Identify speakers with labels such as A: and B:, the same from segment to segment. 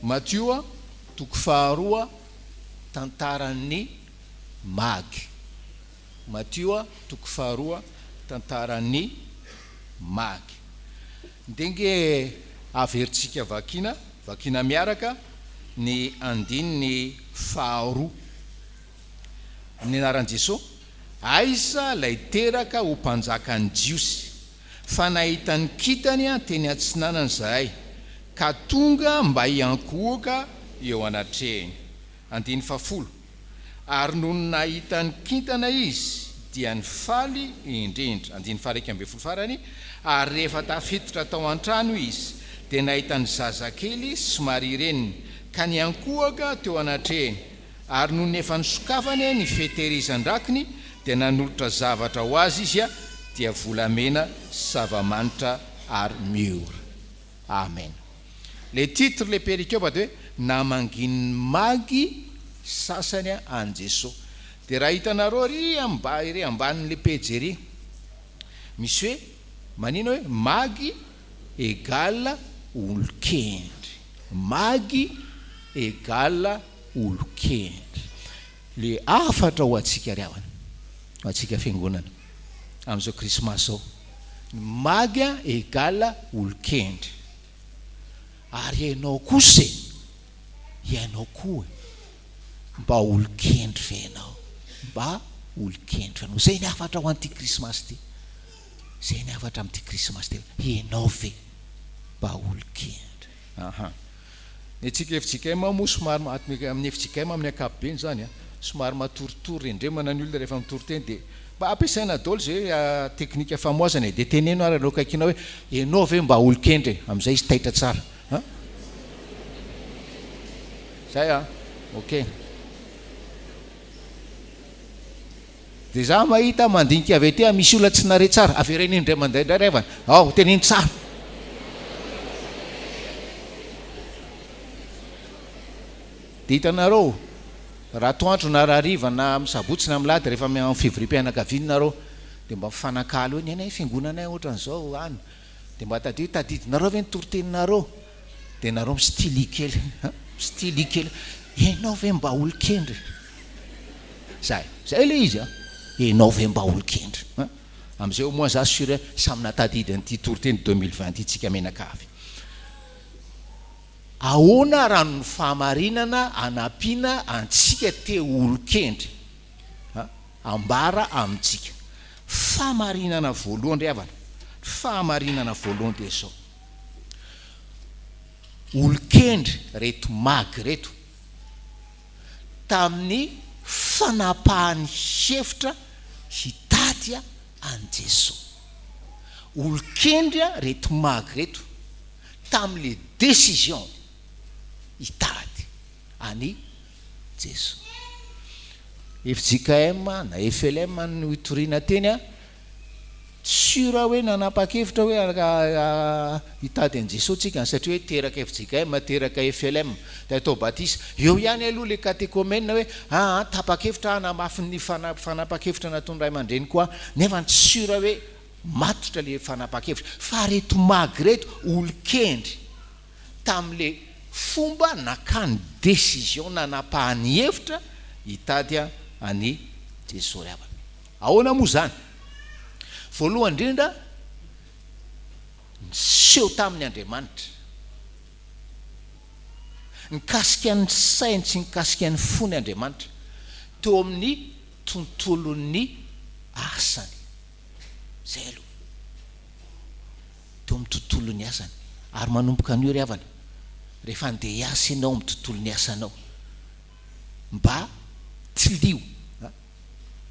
A: Matio toko faharoa tantaran'ny Magy. Matio toko faharoa tantaran'ny Magy. Ndeha nge averintsika vakiana, vakiana miaraka ny andininy faharoa. Amin'ny anaran'i Jesoa, aiza ilay teraka ho mpanjakan'ny Jiosy? Fa nahita ny kintany teny atsinanana izahay, ka tonga mba hiankohoka eo anatrehiny. Andininy fahafolo. Ary nony nahita ny kintana izy, dia nifaly indrindra. Andininy faha-11 farany. Ary rehefa tafiditra tao an-trano izy, dia nahita ny zazakely sy Maria reniny, ka niankohoka teo anatrehiny. Ary nony efa nosokafany ny feterizan-drakiny, dia nanolotra zavatra ho azy izy, dia volamena sy zava-manitra ary miora. Amen. Le titre le perikopa dia hoe namangin'ny magy sasany an'i Jesoa. Dia raha hitanareo ery amba ery ambanin'le pejy ery misy hoe manina hoe magy égale olon-kendry. Magy égale olon-kendry. Le hafatra ho antsika ry havana, ho antsika fiangonana amin'izao krismasy izao, ny magy égale olon-kendry. Ary ianao kosa e, ianao koa e, mba olon-kendry ve ianao? Mba olon-kendry ve ianao? Izay ny hafatra ho an'ity krismasy ity. Izay ny hafatra amin'ity krismasy ity. Ianao ve mba olon-kendry? Aha. Ny antsika fjkm moa somary amin'ny fjkm amin'ny ankapobeny izany an, somary matoritory rendremana ny olona rehefa mitory teny dia mba ampiasaina daholo izay teknika famohazana e, dia teneno ary aleo akaikinao hoe ianao ve mba olon-kendry e, amin'izay izy taitra tsara an. Zay an, ok. Dia za mahita mandinika avy aty misy olona tsy nare tsara, avereno indray mandeha indray ry havana, ao teneno tsara. Dia hitanareo, raha atoandro na raha hariva na amin'ny sabotsy na amin'ny lahady rehefa amin'ny fivoriam-pianakaviana nareo dia mba mifanakalo eo, ny anay fiangonanay ohatran'izao any, dia mba tadidio, tadidinareo ve ny toriteninareo? Dia nareo mi-style kely an, mi-style kely, ianao ve mba olon-kendry? Zay, zay ilay izy an, ianao ve mba olon-kendry an? Amin'izay au moins za sûr samy nahatadidy an'ity toriteny 2020 ity tsika mianakavy. Ahoana raha ny fahamarinana anampiana antsika te ho olon-kendry an? Ambara amintsika. Fahamarinana voalohany ry havana, fahamarinana voalohany dia izao. Olon-kendry reto magy reto tamin'ny fanapahany hevitra hitady an'i Jesoa. Olon-kendry reto magy reto tamin'le décision-ny hitady an'i Jesoa. Fjkm na FLM no itoriana teny a. Sûr aho hoe nanapa-kevitra hoe hitady an'i Jesoa tsika satria hoe teraka fjkm, teraka flm, dia atao batisa. Eo ihany aloha ilay katekomena hoe aa tapa-kevitra aho hanamafy ny fanapa-kevitra nataon'ny ray aman-dreniko ahy, nefa tsy sûr hoe matotra ilay fanapa-kevitra. Fa reto magy reto olon-kendry tamin'ilay fomba nakany décision nanapahany hevitra hitady an'i Jesoa ry havana. Ahoana moa izany? Voalohany indrindra, niseho taminy Andriamanitra. Nikasika ny sainy sy nikasika ny fony Andriamanitra teo amin'ny tontolon'ny asany. Izay aloha. Teo amin'ny tontolon'ny asany. Ary manomboka anio ry havana, rehefa handeha hiasa ianao amin'ny tontolon'ny asanao, mba tsilio.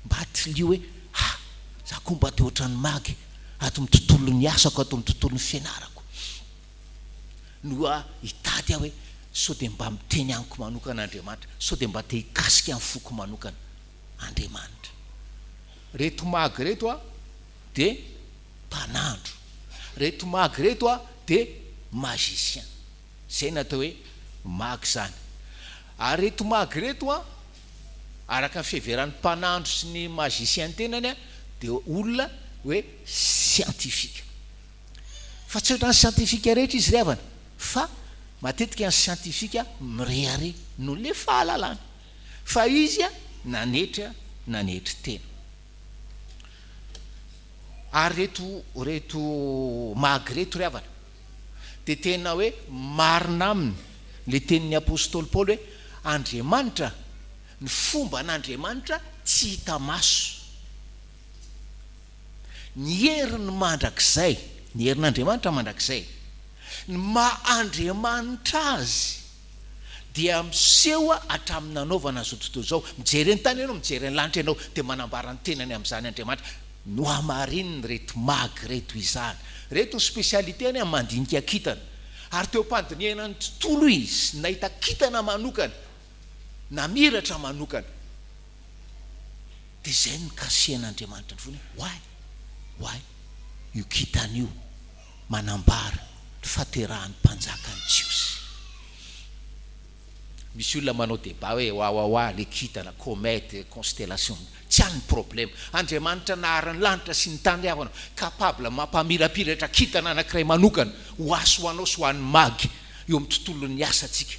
A: Mba tilio hoe ha! Za koa mba te ohatran'ny magy ato amin'ny tontolon'ny asako, ato amin'ny tontolon'ny fianarako. No hitady aho hoe sao dia mba miteny amiko manokana Andriamanitra, sao dia mba te hikasika ny foko manokana Andriamanitra. Reto magy reto a dia mpanandro, reto magy reto a dia magicien. Zay no atao hoe magy zany. Ary reto magy reto a, araka ny fiheveran'ny mpanandro sy ny magicien tenany dia olona hoe scientifique. Fa tsy ohatran'ny scientifique rehetra izy ry havana fa. Matetika ny siantifika mirehareha noho le fahalalany. Fa izy nanetry nanetry tena. Ary reto reto magy reto ry havana dia tena hoe marina aminy le tenin'ny apostoly Paoly hoe Andriamanitra, ny fomban'Andriamanitra tsy hita maso. Ny heriny mandrakizay, ny herin'Andriamanitra mandrakizay, ny maha Andriamanitra Azy dia miseho hatramin'ny nanaovana izao tontolo izao. Mijery ny tany ianao, mijery ny lanitra ianao, dia manambara ny tenany amin'izany Andriamanitra. Nohamarininy ireto magy ireto izany. Ireto ny spécialité-ny amin'ny mandinika kintana. Ary teo am-pandinihana ny tontolo izy, nahita kintana manokana, namiratra manokana. Dia izay no nikasihan'Andriamanitra ny fony hoe, Oay! Oay! Io kintana io manambara ny fahaterahan'ny mpanjakan'ny Jiosy. Misy olona manao débat hoe wawawa le kintana, comète, constellation. Tsy any ny problème. Andriamanitra nahary ny lanitra sy ny tany ry havana, capable mampamirapiratra kintana anankiray manokana ho ahy sy ho anao sy ho an'ny magy eo amin'ny tontolon'ny asantsika.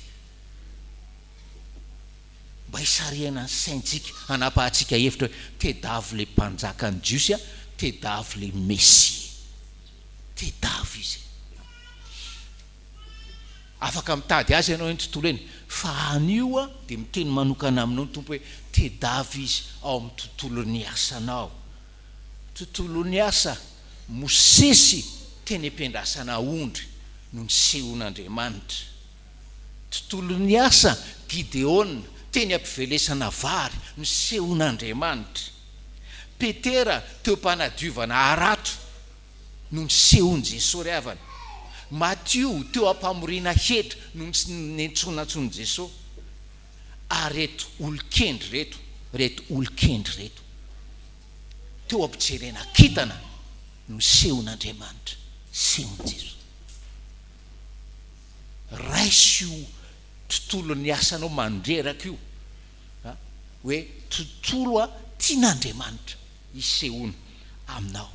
A: Mba hisarihana ny saintsika, hanapahantsika hevitra hoe tedavo ilay mpanjakan'ny Jiosy a, tedavo ilay Mesia. Tedavo izy. Afaka mitady azy ianao eny tontolo eny, fa anio dia miteny manokana aminao ny Tompo hoe tedavo izy ao amin'ny tontolon'ny asanao. Tontolon'ny asa, Mosesy teny am-piandrasana ondry no nisehoan'Andriamanitra. Tontolon'ny asa, Gideona, teny am-pivelesana vary, nisehoan'Andriamanitra. Petera, teo am-panadiovana harato, no nisehoan'i Jesoa ry havana. Matio, teo am-pamoriana hetra, no nentsonantsoin'i Jesoa. Ary reto olon-kendry reto, reto olon-kendry reto, teo am-pijerena kintana, no nisehoan'Andriamanitra, nisehoan'i Jesoa. Raiso io tontolon'ny asanao mandreraka io a, hoe tontolo a tian'Andriamanitra hisehoana aminao.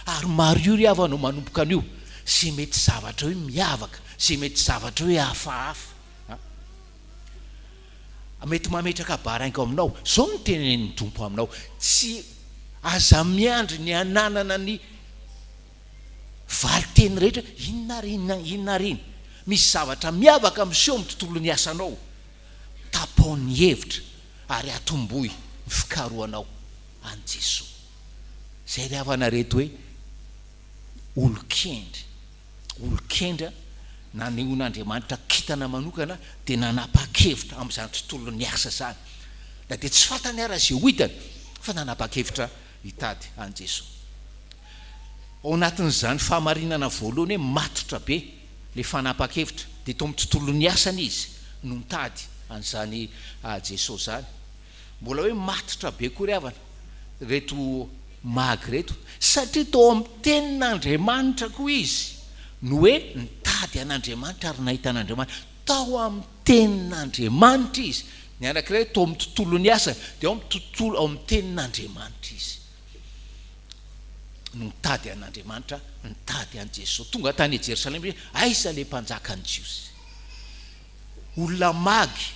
A: Ary mariho ry havana manomboka anio izay mety zavatra hoe miavaka, izay mety zavatra hoe hafahafa a. Mety mametraka baraingo aminao. Izao no tenenin'ny Tompo aminao, tsy aza miandry ny hananana ny Valinteny rehetra, inona ary inona, inona ary iny? Misy zavatra miavaka miseho amin'ny tontolon'ny asanao. Tapaho ny hevitra ary atombohy ny fikarohanao an'i Jesoa. Izay ry havana reto hoe olon-kendry. Olon-kendry nanehoan'Andriamanitra kintana manokana dia nanapa-kevitra amin'izany tontolon'ny asa izany. Na dia tsy fantany ara izay ho hitany fa nanapa-kevitra hitady an'i Jesoa. Ao anatin'izany fahamarinana voalohany hoe matotra be ilay fanapahan-kevitra, dia tao amin'ny tontolon'ny asany izy no nitady an'izany Jesoa izany. Mbola hoe matotra be koa ry havana ireto magy ireto, satria tao amin'ny tenin'Andriamanitra koa izy no hoe nitady an'Andriamanitra ary nahita an'Andriamanitra. Tao amin'ny tenin'Andriamanitra izy. Ny anankiray tao amin'ny tontolon'ny asany, dia ao amin'ny tontolo, ao amin'ny tenin'Andriamanitra izy no nitady an'Andriamanitra, nitady an'i Jesoa. Tonga tany Jerosalema izy, aiza ilay mpanjakan'ny Jiosy? Olona magy,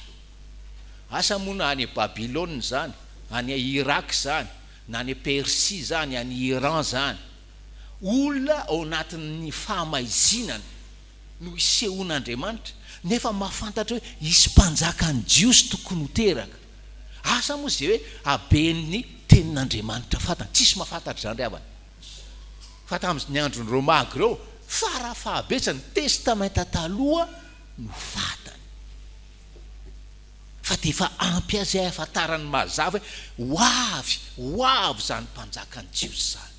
A: asa moa na any Babylona izany, any Irak izany, na any Persia izany, any Iran izany. Olona ao anatin'ny fahamaizinana. no isehoan'Andriamanitra, nefa mahafantatra hoe hisy mpanjakan'ny Jiosy tokony ho teraka. Asa moa izay hoe haben'ny tenin'Andriamanitra fantany. Tsisy mahafantatra izany ry havana. Fa tamin'ny andron'ireo magy ireo, fara fahabetsany, Testamenta Taloha no fantany. Fa dia efa ampy azy ahafantarany mazava hoe ho avy, ho avy izany mpanjakan'ny Jiosy izany.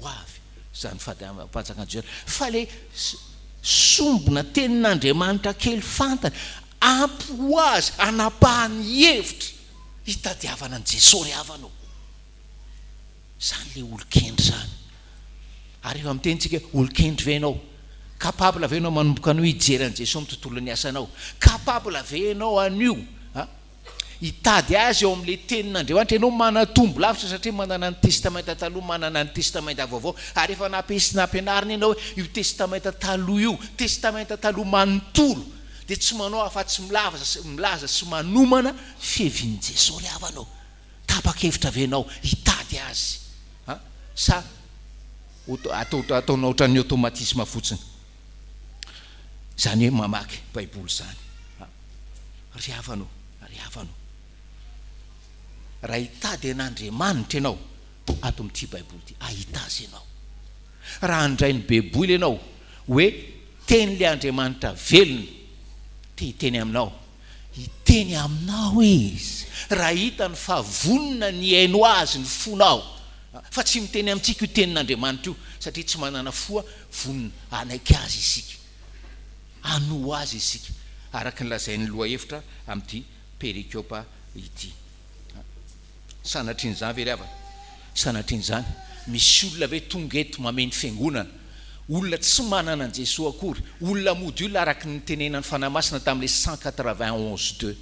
A: Ho avy izany fahadiavam-panjakan'i Joela. Fa ilay sombina tenin'Andriamanitra kely fantany, ampy ho azy hanapahany hevitra hitadiavana an'i Jesoa ry havana ô. Izany ilay olon-kendry izany. Ary rehefa miteny tsika hoe olon-kendry ve ianao? Capable ve ianao manomboka anio hijery an'i Jesoa amin'ny tontolon'ny asanao? Capable ve ianao anio? Hitady azy ao amin'ilay Tenin'Andriamanitra ianao, manatombo lavitra satria manana ny Testamenta Taloha, manana ny Testamenta Vaovao, ary efa nampianarina ianao hoe io Testamenta Taloha io, Testamenta Taloha manontolo, dia tsy manao afa-tsy milaza milaza sy manomana fiavian'i Jesoa ry havana ô. Tapa-kevitra ve ianao hitady Azy a? Sa atao ataonao ohatran'ny automatisme fotsiny? Izany hoe mamaky Baiboly izany a. Ry havana ô, ry havana ô. Raha hitady an'Andriamanitra ianao ato amin'ity Baiboly ity, hahita Azy ianao. Raha handray ny Baiboly ianao hoe teny ilay Andriamanitra velona te hiteny aminao, hiteny aminao Izy raha hitany fa vonona ny hihaino Azy ny fonao. Fa tsy miteny amintsika io tenin'Andriamanitra io satria tsy manana fo vonona hanaiky Azy isika, hanoa Azy isika, araka ny lazain'ny lohahevitra amin'ity perikopa ity. Sanatrian'izany ve ry havana? Sanatrian'izany, misy olona ve tonga eto mameno fiangonana, olona tsy manana an'i Jesoa akory, olona mody olona araka ny nitenenan'ny Fanahy Masina tamin'ilay 191 deux.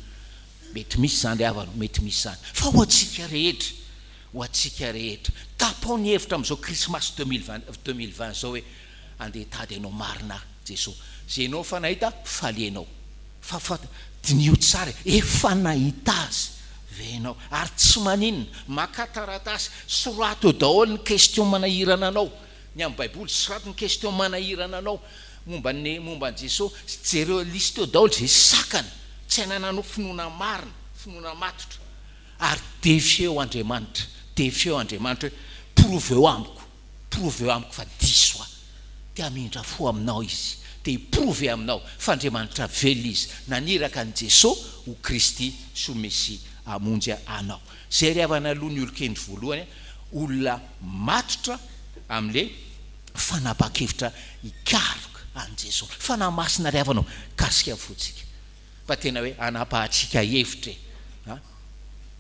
A: Mety misy izany ry havana, mety misy izany. Fa ho antsika rehetra, ho antsika rehetra, tapaho ny hevitra amin'izao krismasy 2020 izao hoe, andeha hitady anao marina aho Jesoa. Izay ianao efa nahita, faly ianao. Fa fa diniho tsara e, efa nahita azy ve ianao? Ary tsy maninona, makà taratasy, soraty eo daholo ny question manahirana anao, ny amin'ny baiboly, soraty ny question manahirana anao momba ny momba an'i Jesoa, jereo liste eo daholo izay sakana tsy anananao finoana marina, finoana matotra, ary defieo Andriamanitra, defieo Andriamanitra hoe prouve-o amiko. Prouver amiko fa diso aho. Te hamindra fo aminao Izy. Te hi-prouver aminao fa Andriamanitra velona Izy, naniraka an'i Jeso ho Kristy sy ho Mesia hamonjy anao. Zay ry havana aloha ny olon-kendry voalohany, olona matotra amin'le fanapahan-kevitra hikaroka an'i Jeso. Fanahy Masina ry havana ô, kasika ny fontsika. Fa tena hoe hanapahantsika hevitra e! A!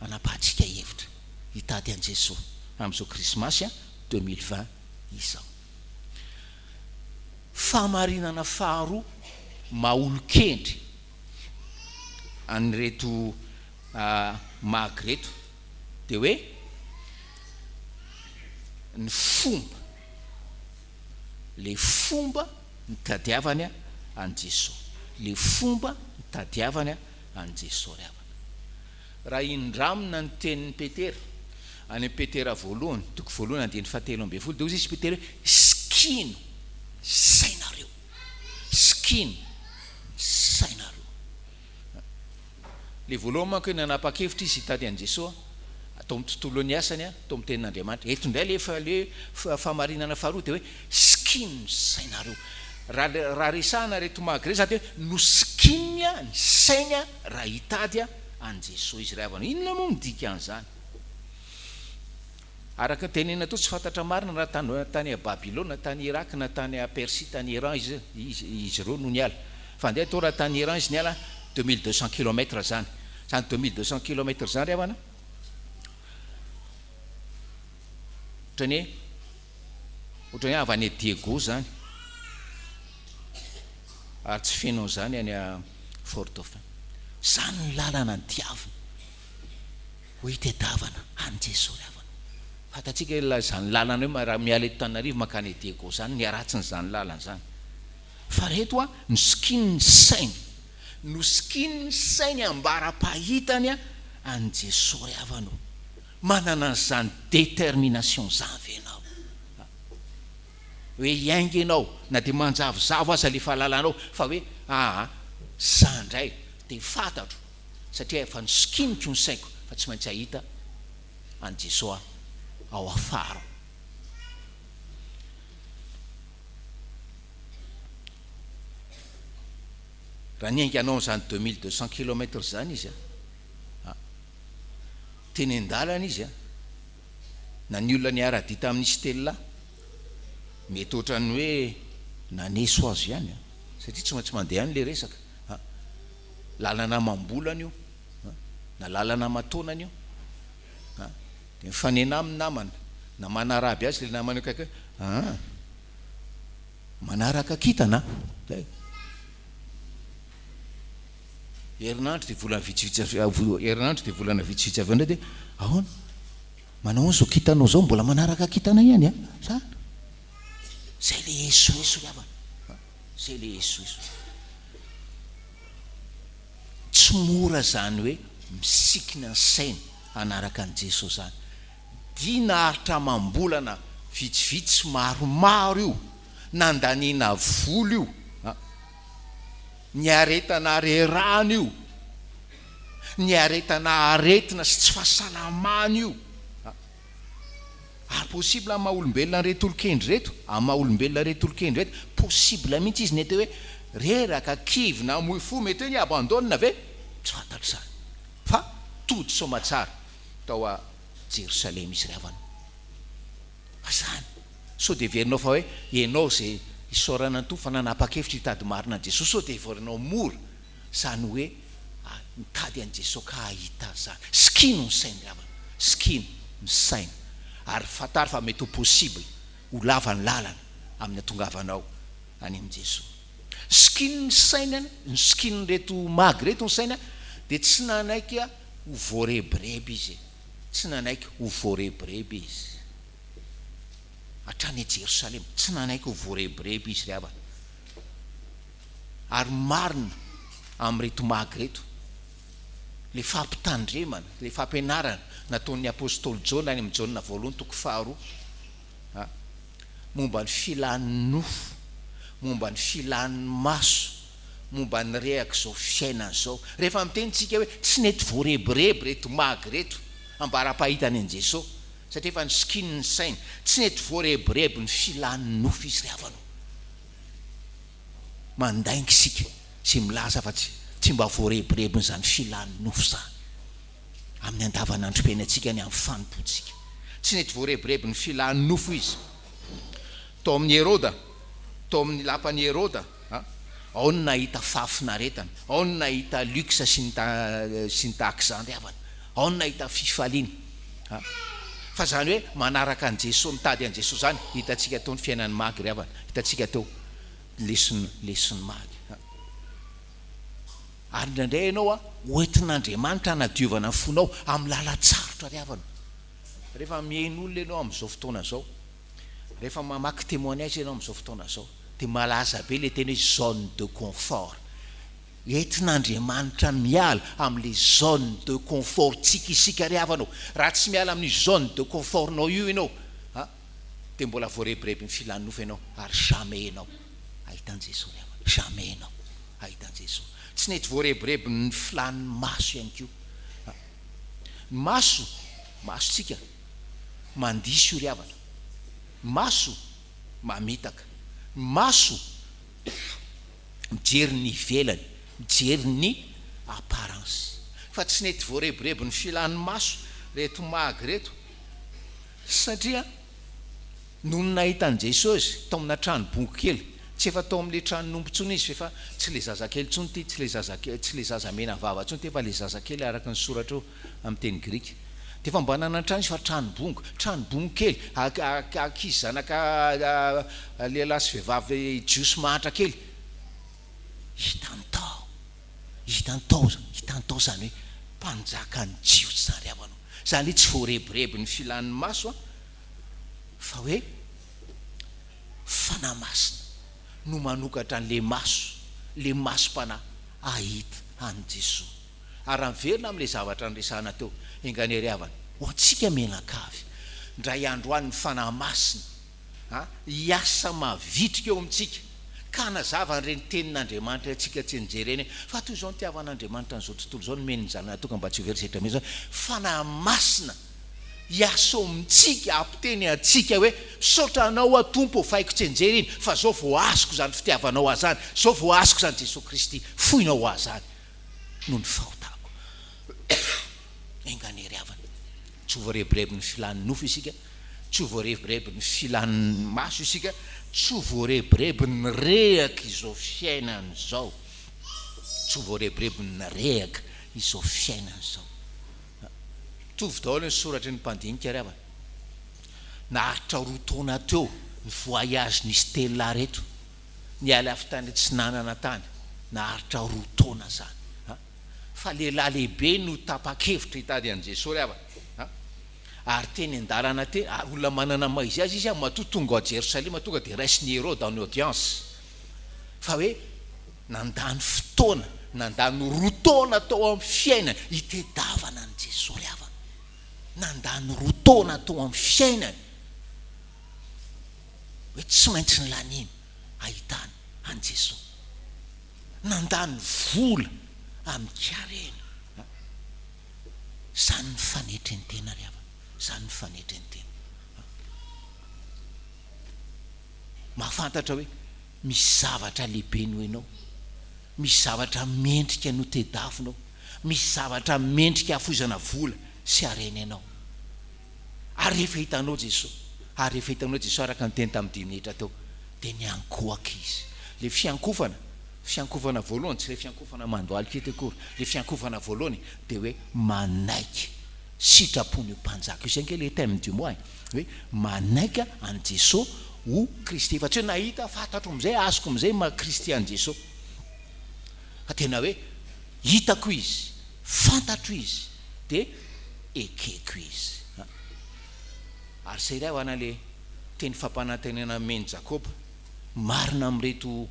A: Hanapahantsika hevitra hitady an'i Jesoa amin'izao Krismasy 2020 izao. Fahamarinana faharoa maha olon-kendry an'ireto magy ireto dia hoe ny fomba. Le fomba nitadiavany an'i Jesoa. Le fomba nitadiavany an'i Jesoa ry havana. Raha indramina ny tenin'i Petera, any amin'ny Petera voalohany, toko voalohany andininy fahatelo ambin'ny folo, dia hoy izy Petera hoe, Sikino ny sainareo. Sikino ny sainareo. Ilay voalohany manko hoe nanapa-kevitra izy hitady an'i Jesoa tao amin'ny tontolon'ny asany, tao amin'ny tenin'Andriamanitra. Eto indray ilay efa ilay fahamarinana faharoa dia hoe sikino ny sainareo. Raha raha resahana ireto magy ireto izany dia hoe nosikininy ny sainy raha hitady an'i Jesoa izy ry havana. Inona moa no dikan'izany? Araka ny tenenina teo, tsy fantatra marina raha tany tany Babylona, tany Irak na tany Persie, tany Iran izy izy ireo no niala. Fa andeha atao raha tany Iran izy niala, 2200 kilomètres izany. Izany 2200 kilomètres izany ry havana, ohatran'ny hoe ohatran'ny hoe avy any Diego izany. Ary tsy feno an'izany any Fort Dauphin. Izany ny lalana nidiavina. Ho itedavana an'i Jesoa ry havana. Fantatsika ilay izany lalana io raha miala eto Tananarivo mankany Diego izany, ny haratsin'izany lalana izany. Fa reto an, nosikininy ny sainy, nosikininy ny sainy ambara-pahitany an'i Jesoa ry havana o. Manana an'izany détermination izany ve ianao? Hoe hiainga ianao na dia manjavozavo aza ilay fahalalanao fa hoe aa za indray dia fantatro satria efa nosikiniko ny saiko fa tsy maintsy hahita an'i Jesoa ao afara ao. Raha niainga hanao an'izany 2200 kilomètres izany izy a, teny an-dalana izy a, na ny olona niara-dia tamin'izy telolahy, mety ohatran'ny hoe naneso azy ihany a, satria tsy maintsy mandeha any ilay resaka. A, lalana amam-bolana io, a, na lalana aman-taonana io, a, dia mifanena aminy namana, na manaraby azy ilay namany akaiky hoe, aa, manaraka kintana an, zay. Herinandro dia volana vitsivitsy avy eo, herinandro dia volana vitsivitsy avy eo indray dia ahoana? Manao ahoana izao kintanao izao? Mbola manaraka kintana ihany an? Zany. Zay ilay esoeso ry havana. Zay ilay esoeso. Tsy mora izany hoe misikina ny saina hanaraka an'i Jesoa izany. Dia naharitra amam-bolana vitsivitsy maromaro io, nandaniana vola io, niaretana harerahana io, niaretana aretina sy tsy fahasalamana io. Ary possible amin'ny maha olombelona an'ireto olon-kendry ireto, amin'ny maha olombelona ireto olon-kendry ireto, possible mihitsy izy nety hoe reraka, kivy, namoy fo, mety hoe ni-abandonne ve? Tsy fantatro izany. Fa tody soamatsara tao a Jerosalema izy ry havana. Fa izany, sao dia heverinao fa hoe ianao izay isaorana ny Tompo fa nanapa-kevitra hitady marina an'i Jesoa, sao dia heverinao mora izany hoe mitady an'i Jesoa ka hahita azy izany. Sikino ny saina ry havana, sikino ny saina ary fantaro fa mety ho possible ho lava ny lalana amin'ny hatongavanao any amin'i Jesoa. Sikino ny saina, nosikinin'ireto magy ireto ny saina dia tsy nanaiky ho voarebireby izy e, tsy nanaiky ho voarebireby izy. Hatrany Jerosalema, tsy nanaiky ho voarebireby izy ry havana. Ary marina amin'ireto magy ireto ilay fampitandremana, ilay fampianarana nataon'ny apostoly Jaona any amin'ny Jaona voalohany toko faharoa a, momba ny filan'ny nofo, momba ny filan'ny maso, momba ny rehak'izao fiainana izao. Rehefa miteny isika hoe tsy nety voarebireby ireto magy ireto ambara-pahitany an'i Jesoa satria efa nisikininy ny sainy, tsy nety voarebireby ny filan'ny nofo izy ry havana o. Mandainga isika izay milaza fa tsy tsy mba voarebirebin'izany filan'ny nofo izany amin'ny andavanandrom-piainantsika ny amin'ny fanompoantsika. Tsy nety voarebirebin'ny filan'ny nofo izy. Tao amin'i Heroda, tao amin'ny lapan'i Heroda, ao no nahita fahafinaretana, ao no nahita luxe sy ny sy ny tahaka izany ry havana, ao no nahita fifaliana. Fa izany hoe manaraka an'i Jesoa, mitady an'i Jesoa izany, hitantsika teo ny fiainan'ny magy ry havana, hitantsika teo leson'ny leson'ny magy. Ary indraindray ianao a, hoentin'Andriamanitra hanadiovana ny fonao amin'ny lalan-tsarotra ry havana. Rehefa mihaino olona ianao amin'izao fotoana izao, rehefa mamaky témoignage ianao amin'izao fotoana izao, dia malaza be ilay teny hoe zone de confort. Entin'Andriamanitra miala amin'ilay zone de confort-tsika isika ry havana ô. Raha tsy miala amin'io zone de confort-nao io ianao a, dia mbola voarebirebin'ny filan'ny nofo ianao ary jamais ianao hahita an'i Jesoa ry havana. Jamais ianao hahita an'i Jesoa. Tsy nety voarebirebin'ny filan'ny maso ihany koa. Ny maso, masontsika, mandiso io ry havana. Ny maso mamitaka. Ny maso mijery ny ivelany, mijery ny apparence. Fa tsy nety voarebirebin'ny filan'ny maso reto magy reto satria nony nahita an'i Jesosy tao amina trano bongo kely, tsy efa tao amin'ilay tranon'omby intsony izy f'efa tsy ilay zazakely intsony ity, tsy ilay zaza tsy ilay zaza mena vava intsony ity fa ilay zazakely araka ny soratra eo amin'ny teny grika. Dia efa mba nanan-trano izy fa trano bongo, trano bongo kely, ankizy zanaka lehilahy sy vehivavy jiosy mahantra kely. Hitany tao, hitany tao, hitany tao izany hoe mpanjakan'ny Jiosy izany ry havana ô. Izany hoe tsy voarebireby ny filan'ny maso an, fa hoe Fanahy Masina no manokatra an'ilay maso, ilay masom-panahy hahita an'i Jesoa. Ary raha miverina amin'ilay zavatra niresahana teo, enga anie ry havana, ho antsika mianakavy, indray andro any ny Fanahy Masina a, hiasa mavitrika eo amintsika, ka hanazava an'ireny tenin'Andriamanitra antsika tsy nijery ireny, fa toy izao nitiavan'Andriamanitra an'izao tontolo izao, nomeny ny Zanany tokana mba tsy ho very izay rehetra mino izany, Fanahy Masina hiasa eo amintsika, hampiteny antsika hoe, misaotra Anao aho Tompo ô, fa haiko tsy nijery iny, fa izao vao azoko izany fitiavanao ahy izany, izao vao azoko izany Jesoa Kristy foinao ahy izany. noho ny fahotako. Enga anie ry havana, tsy ho voarebirebin'ny filan'ny nofo isika, tsy ho voarebirebin'ny filan'ny maso isika, tsy ho voarebirebin'ny rehaka izao fiainana izao, tsy ho voarebirebin'ny rehaka izao fiainana izao. Mitovy daholo ny soratry ny mpandinika ry havana. Naharitra roa taona teo ny voyage nisy telolahy ireto. Niala avy tany atsinanana tany, naharitra roa taona izany a! Fa lehilahy lehibe no tapa-kevitra hitady an'i Jesoa ry havana a! Ary teny an-dalana teny, ary olona manana maha izy azy izy a, matoa tonga ao Jerosalema tonga dia raisin'i Heroda en audience. Fa hoe nandany fotoana. Nandany roa taona tao amin'ny fiainany hitedavana an'i Jesoa ry havana. Nandany roa taona tao amin'ny fiainany hoe tsy maintsy nilaniana ahitana an'i Jesoa. Nandany vola amin-karena. Izany ny fanetren-tena ry havana. Izany ny fanetren-tena. Mahafantatra hoe misy zavatra lehibe noho ianao, misy zavatra mendrika notedavinao, misy zavatra mendrika hafoizana vola sy harena ianao. Ary rehefa hitanao Jesoa, ary rehefa hitanao Jesoa araka ny teny tamin'ny dimy minitra teo, dia niankohoka izy. Ilay fiankofana, fiankofana voalohany, tsy ilay fiankofana mandohalika eto akory, ilay fiankofana voalohany dia hoe manaiky sitrapon'io mpanjaka io. Izay ange ilay thème du mois e. Hoe manaiky an'i Jesoa ho Kristy. Fa tsy hoe nahita, fantatro amin'izay, azoko amin'izay maha Kristy an'i Jesoa. Fa tena hoe hitako Izy, fantatro Izy, dia ekeko Izy. Ary izay ry havana ilay teny fampanantenana nomen'i Jakoba, marina amin'ireto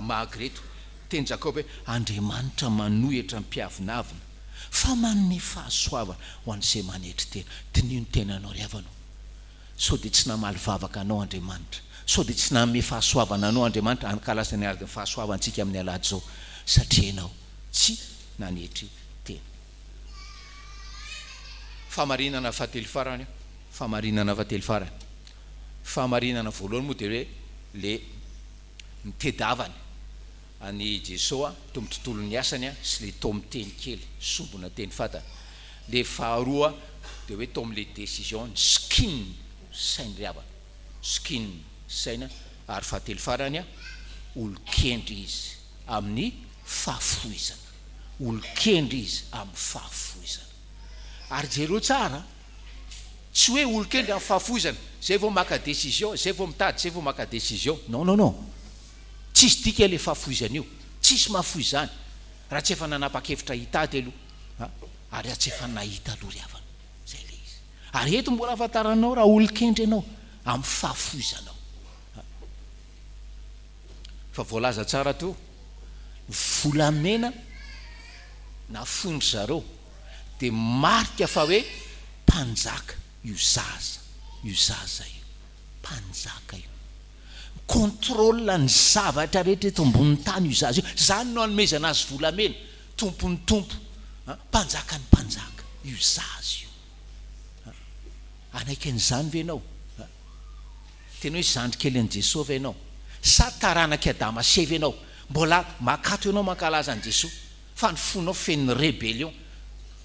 A: magy ireto. Teny Jakoba hoe, Andriamanitra manohitra ny mpiavonavona, fa manome fahasoavana ho an'izay manetry tena. Diniho ny tenanao ry havana ô. Sao dia tsy namaly vavaka anao Andriamanitra? Sao dia tsy nanome fahasoavana anao Andriamanitra hankalazana ny alidin'ny fahasoavantsika amin'ny alahady izao, satria ianao tsy nanetry tena? Fahamarinana fahatelo farany, fahamarinana fahatelo farany. Fahamarinana voalohany moa dia hoe le nitedavany an'i Jesoa teo amin'ny tontolon'ny asany sy le tao amin'ny teny kely, sombina teny fantany. Le faharoa dia hoe tao amin'le décision ny skin sainy ry havana, skin saina, ary fahatelo farany, olon-kendry izy amin'ny fahafoizana, olon-kendry izy amin'ny fahafoizana. Ary jereo tsara, tsy hoe olon-kendry amin'ny fahafoizana, zay vao maka décision, zay vao mitady, zay vao maka décision, non non non, tsisy dika le fahafoizana io, tsisy mahafoy izany raha tsy efa nanapa-kevitra hitady aloha ary raha tsy efa nahita aloha ry havana, zay le izy. Ary eto mbola ahafantaranao raha olon-kendry ianao amin'ny fahafoizanao. Fa voalaza tsara teo, ny volamena nafoin-dry zareo dia marika fa hoe mpanjaka io zaza io zaza io, mpanjaka io. Mi-contrôle ny zavatra rehetra eto ambonin'ny tany io zaza io. Izany no anomezana azy volamena, tompon'ny tompo, mpanjakan'ny mpanjaka io zaza io. Hanaiky an'izany ve ianao? Tena hoe zandry kely an'i Jesoa ve ianao? Sa taranak'i Adama sy Eva ianao? Mbola makato ianao mankalaza an'i Jesoa, fa ny fonao feno rebellion,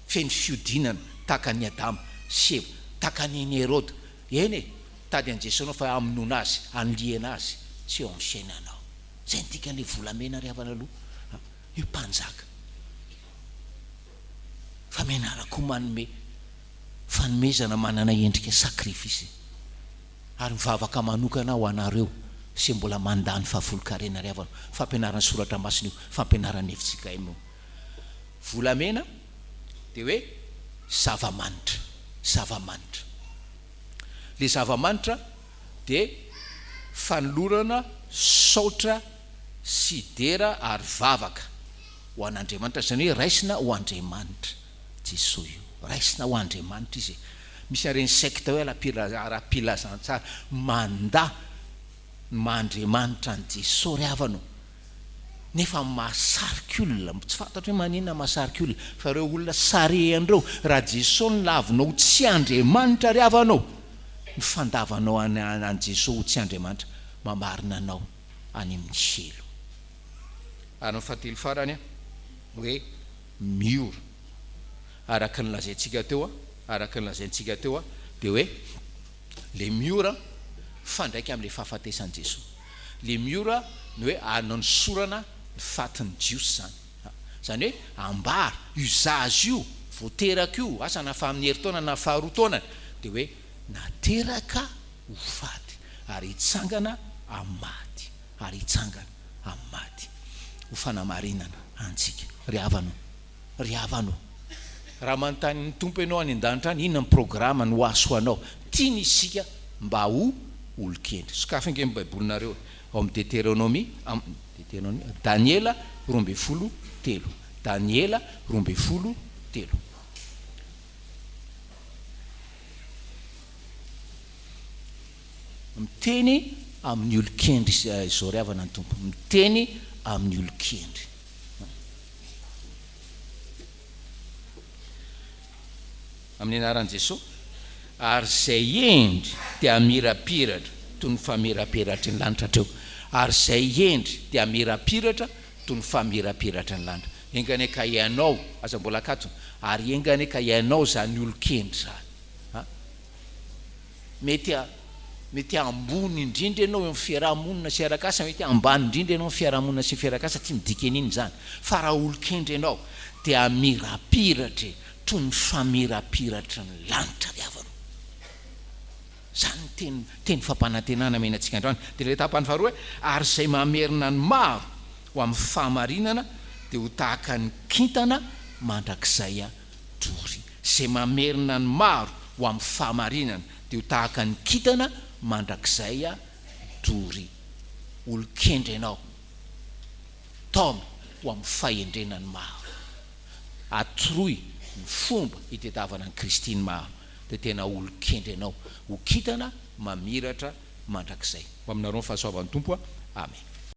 A: feno fiodinana tahaka an'i Adama sy Eva, tahaka an'i Heroda. Eny e, mitady an'i Jesoa ianao fa hamonoana azy, hanilihana azy, tsy eo amin'ny fiainanao. Izay no dikan'ilay volamena ry havana aloha, io mpanjaka. Fa mianara koa manome fanomezana manana endrika sacrifice. Ary mivavaka manokana ho anareo izay mbola mandà ny fahafolonkarena ry havana. Fampianaran'ny Soratra Masina io, fampianaran'ny fjkm io. Volamena dia hoe zava-manitra, zava-manitra. Ilay zava-manitra dia fanolorana saotra sy dera ary vavaka ho an'Andriamanitra, izany hoe raisina ho Andriamanitra. Jesoa io. Raisina ho Andriamanitra Izy e. Misy an'ireny secte hoe ara-pilazantsara mandà ny maha Andriamanitra an'i Jesoa ry havana ô. Nefa mahasarika olona, tsy fantatro hoe maninona mahasarika olona, fa ireo olona sarihany ireo, raha Jesoa no lavinao ho tsy Andriamanitra ry havana ô, ny fandavanao an'i Jesoa ho tsy Andriamanitra mamarina anao any amin'ny helo. Ary ny fahatelo farany hoe miora. Araka ny lazaintsika teo, araka ny lazaintsika teo dia hoe le miora mifandraika amin'ilay fahafatesan'i Jesoa. Le miora ny hoe nanosorana ny fatin'ny Jiosy izany. Izany hoe ambara, io zaza io, vao teraka io, asa na fa amin'ny herintaona na faharoa taonany, dia hoe nateraka ho faty ary hitsangana amin'ny maty. Ary hitsangana amin'ny maty ho fanamarinana antsika. Ry havana ô! Ry havana ô! Raha manontany ny Tompo ianao any an-danitra any, inona ny programa no hahasoa anao? Tiany isika mba ho olon-kendry. Sokafy ange ny Baibolinareo e! Ao amin'ny Deteronomia, Deteronomia, Daniela 12 3. Daniela 12 3. Miteny amin'ny olon-kendry izao ry havana ny Tompo. Miteny amin'ny olon-kendry. Amin'ny anaran'i Jesoa. Ary izay hendry dia hamirapiratra toy ny famirapiratry ny lanitra hatreo. Ary izay hendry dia hamirapiratra toy ny famirapiratry ny lanitra. Enga anie ka ianao, aza mbola akatona, ary enga anie ka ianao izany olon-kendry izany. A. Mety mety ambony indrindra ianao eo amin'ny fiaraha-monina sy arak'asa, mety ambany indrindra ianao amin'ny fiaraha-monina sy fiarak'asa, tsy midika an'iny izany. Fa raha olon-kendry ianao dia hamirapiratra e, toy ny famirapiratry ny lanitra ry havana o. Izany ny teny teny fampanantenana amena antsika androany. Dia ilay tapany faharoa hoe, ary izay mamerina ny maro ho amin'ny fahamarinana dia ho tahaka ny kintana mandrakizay doria. Izay mamerina ny maro ho amin'ny fahamarinana dia ho tahaka ny kintana mandrakizay doria. Olon-kendry ianao. Taomy ho amin'ny fahendrena ny maro. Atoroy ny fomba hitedavana an'i Kristy ny maro. Dia tena olon-kendry ianao. Ho kintana mamiratra mandrakizay. Ho aminareo ny fahasoavan'ny Tompo. Amena.